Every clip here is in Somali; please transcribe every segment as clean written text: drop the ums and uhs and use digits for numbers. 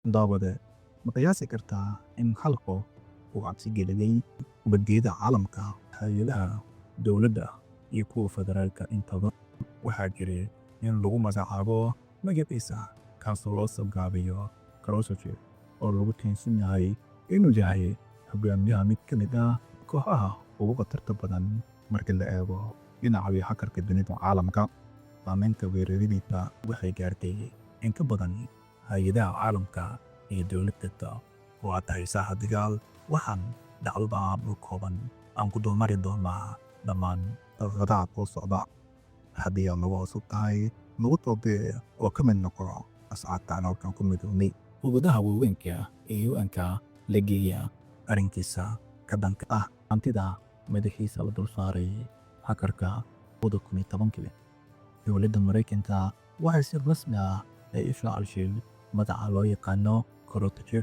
Daawade, ma qiyaasi kartaa in hal qof uu cabsi geliyey bangiyada caalamka, hay'adaha dowladda iyo kuwa federaalka intaba? Waxaa jiray in lagu magacaabo magaciisa, kaasoo loo soo gaabiyo Crocodile, oo lagu tiinsan yahay inuu yahay hogaamiyaha mid ka mid ah kooxaha ugu khatarta badan marka la eego dhinaca hackerka dunida caalamka. Saameynta weeraradiisa waxay gaartay in ka badan hay'adaha caalamka iyo dowlad kasta. Waa tahay, saaxiibayaal, waxaan dhacdadan oo kooban aan ku dulmari doonaa dhammaan daqiiqadaha soo socda. Haddii aad nagu cusub tahay, nagu soo biir oo ka mid noqo asxaabta aan halkan ku midownay. Quwadaha waaweynka ee UN-ka la geeya arrinkiisa ka dhanka ah hantida madaxiisa la dul saaray hackerka 2010-kii. Dowladda Maraykanka waxay si rasmi ah ay u shaacisay magaca loo yaqaano Crocodile,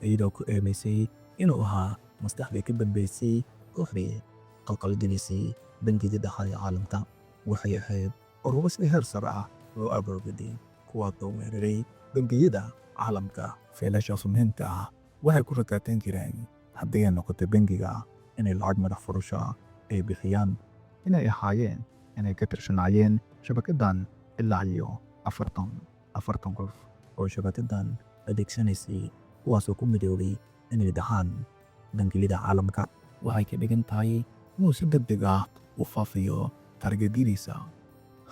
iyadoo ku eedeysay inuu ahaa maskaxdii ka dambeysay kooxdii qalqalgelisay bangiyada dhexe ee caalamka. Waxay ahayd ururo si heer sare ah loo abaabulay, kuwaasoo weeraray bangiyada caalamka. Faylashaas muhiimka ah waxay ku rakaateen jireen, haddii ay noqoto bangiga, inay lacag madax furasho ay bixiyaan, inay ahaayeen inay ka tirsanaayeen shabakadan ilaa iyo 40 qof oo shabakadan adeegsanaysay, kuwaasoo ku midoobay inay dhaxaan bangiyada caalamka. Waxay ka dhigan tahay inuu si degdeg ah u faafiyo targetyadiisa.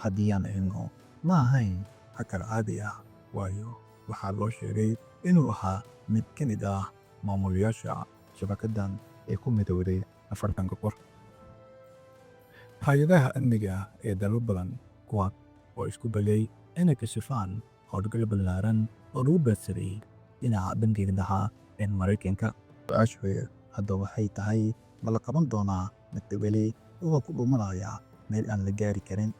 Haddii aan eegno, ma ahayn hacker caadi ah, waayo waxaa loo sheegay inuu ahaa mid ka mid ah maamulayaasha shabakadan ee ku midowday 40-ka qof. Hay'adaha amniga ee dalal badan, kuwaas oo isku dayay inay kashifaan howlgal ballaaran oo lagu beegsaday dhinaca Bangiga Dhexe ee Maraykanka. Su'aashu hadda waxay tahay, ma la qaban doonaa mise weli wuxuu ku dhuumanayaa meel aan la gaari karin?